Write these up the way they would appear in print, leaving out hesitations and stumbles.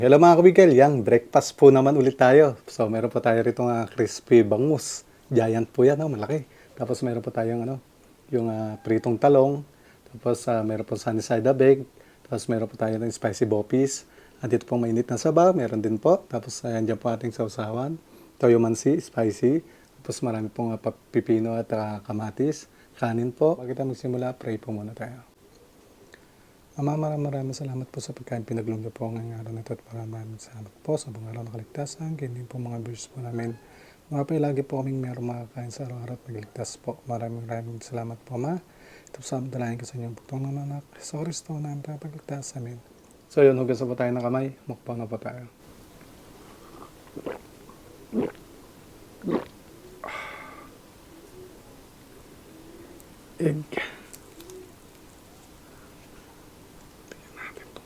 Hello, mga kabigel, yang breakfast po naman ulit tayo. So meron po tayo rito nga crispy bangus. Giant po yan, no? Malaki. Tapos meron po tayong ano, yung pritong talong. Tapos meron po sunny side up egg. Tapos meron po tayo ng spicy bopis. At dito pong mainit na sabaw, meron din po. Tapos ayan dyan po ating sausawan. Toyo mansi, spicy. Tapos marami pong pipino at kamatis. Kanin po. Bago tayo magsimula, pray po muna tayo. Ama, maraming maraming salamat po sa pagkain pinaglum niyo po ngayong araw na ito at maraming maraming salamat po sa buong araw na kaligtasan. Ganyan po mga viewers po namin. Mga po, lagi po kaming meron makakain sa araw-araw at magligtas po. Maraming maraming salamat po, Ama. Ito po sa dalangin ko sa inyong bugtong ng anak. Sa Kristo na ang tagapagligtas. Amen. So yun, hugas na po tayo ng kamay. Mukbang na po tayo. Egg. Tingnan natin to.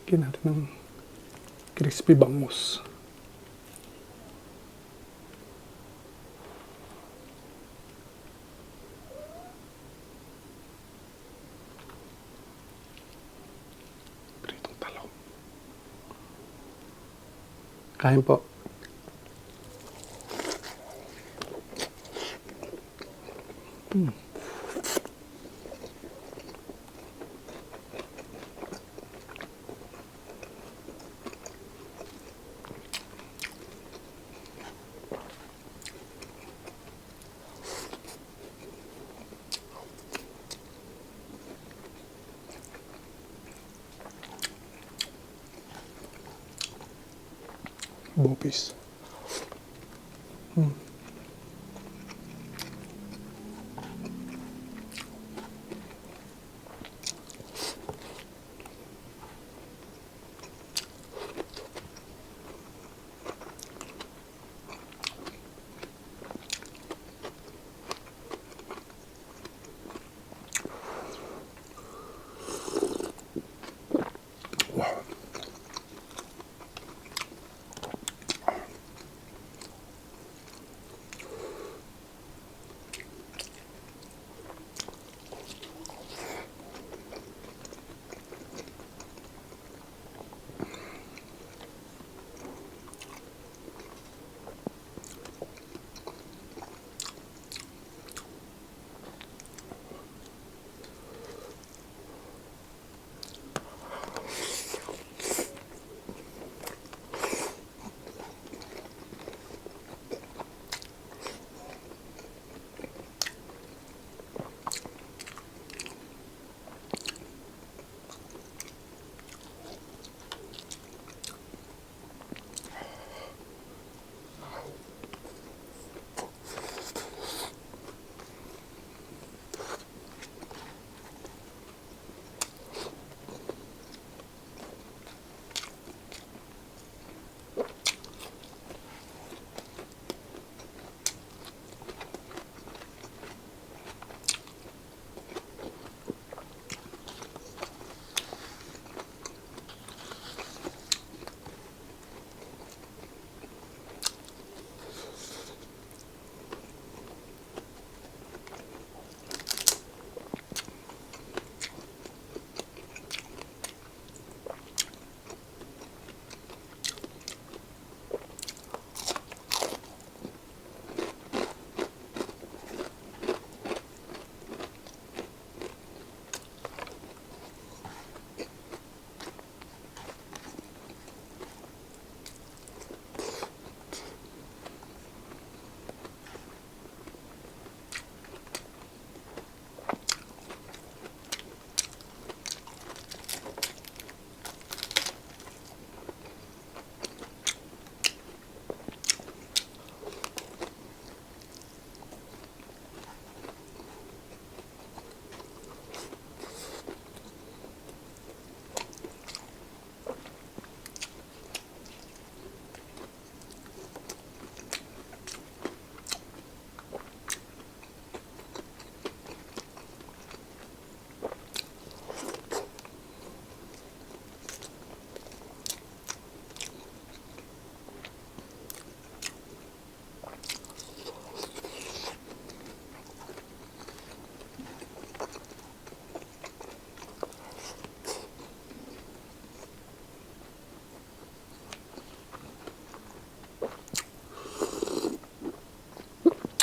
Lagyan natin ng crispy bangus. Pritong talong. Kain po. Bopis. Wow.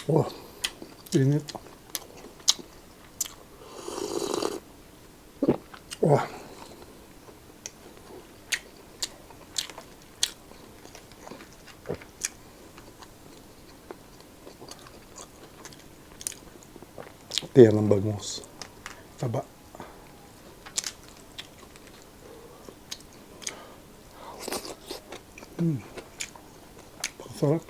Oh, init. Oh. Tiyan ng bangus. Taba. Sarap.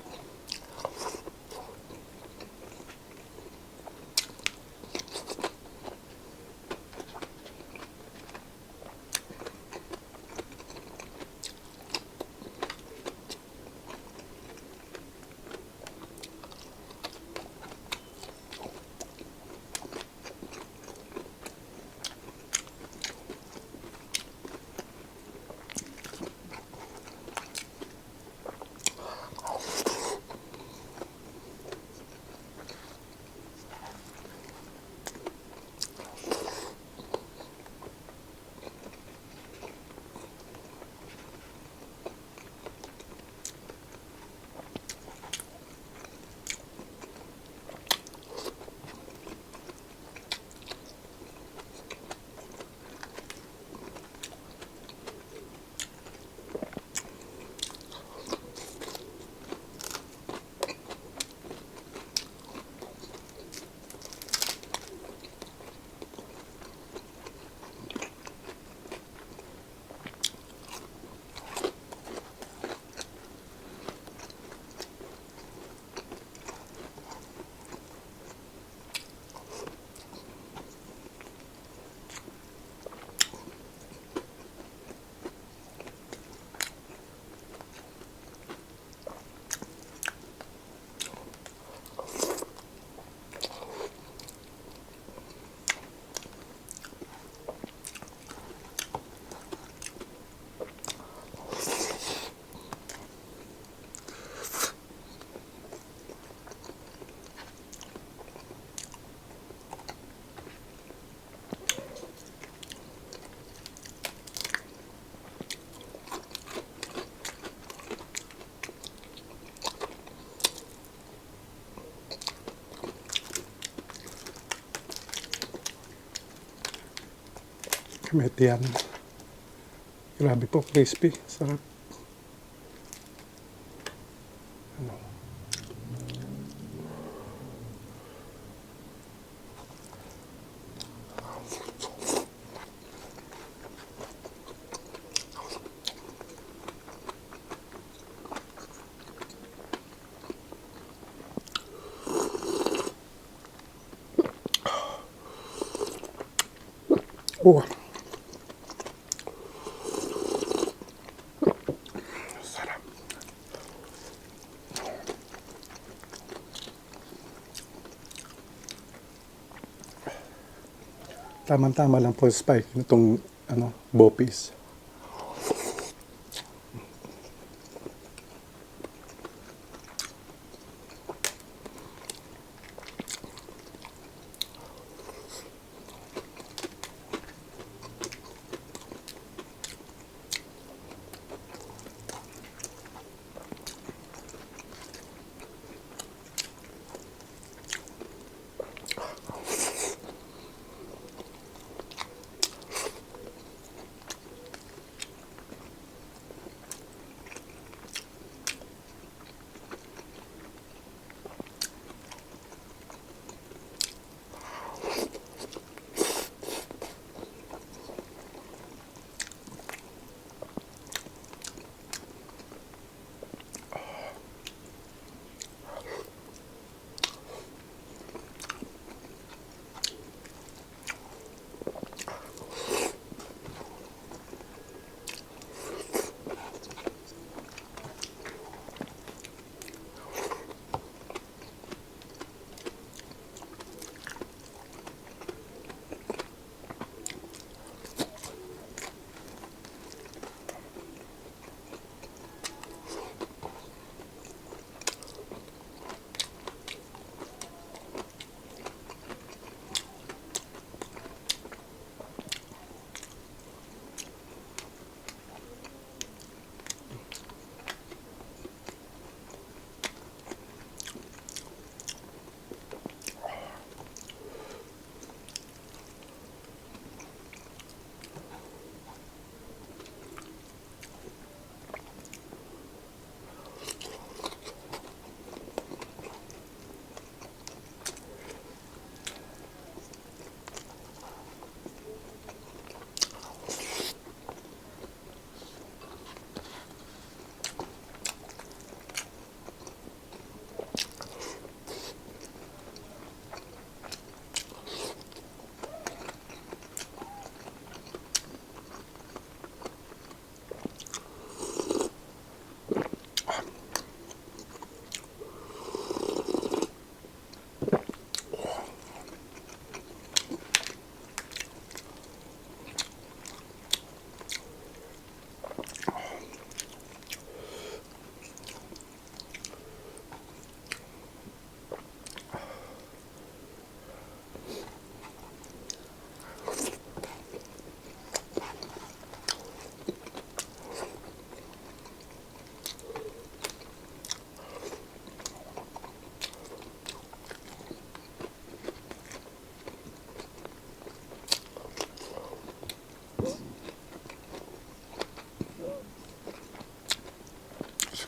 May tiyan. Grabe po, crispy. Sarap. Ano? Oh. Sarap. Tama-tama lang po spike nitong ano, bopis.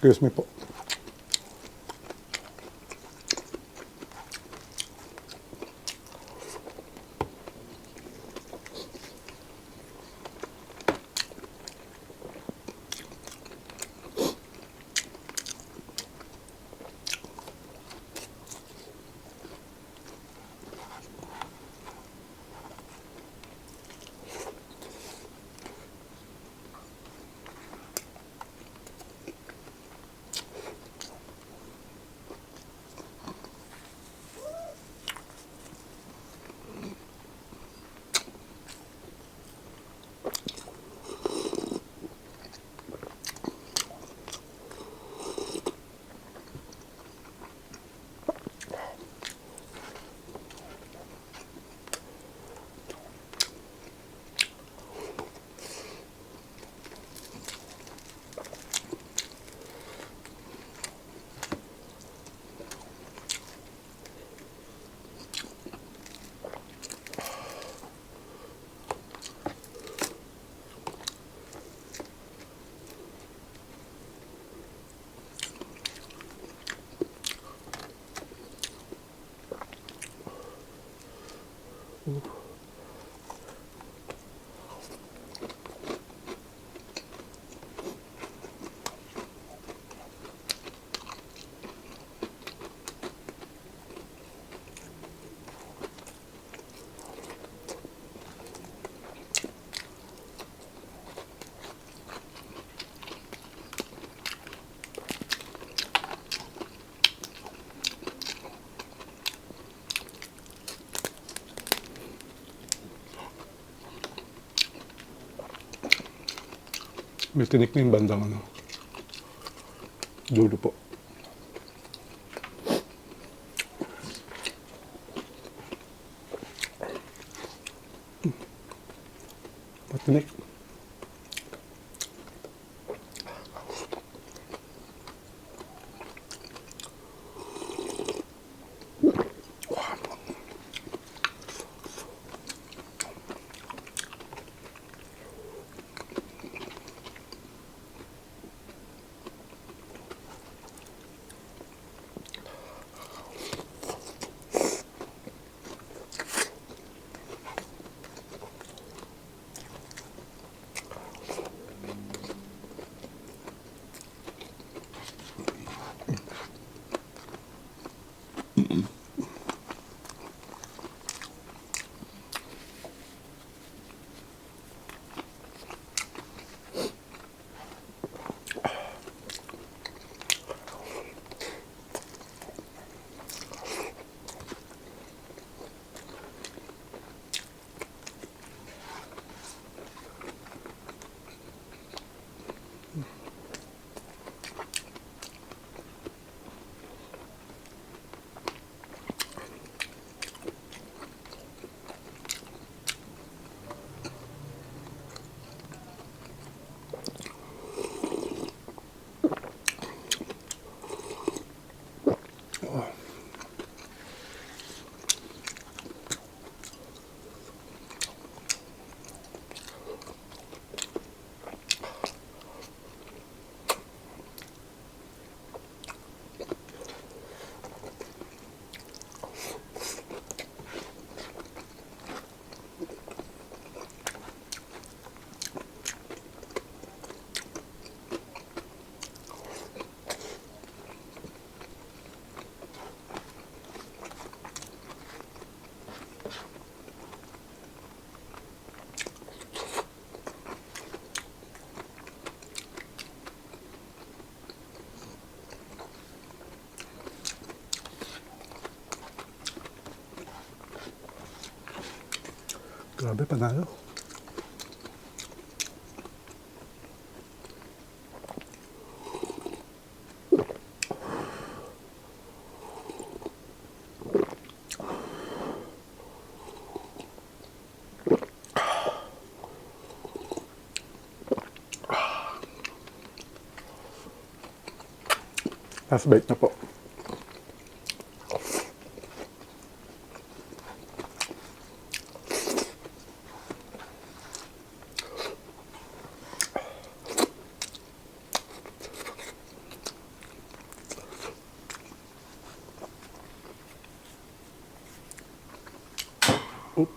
Excuse me po. May tinik na yung bandang ano. Dulo po. Matinik. Grabe, panalo. Last bite na po. Oop.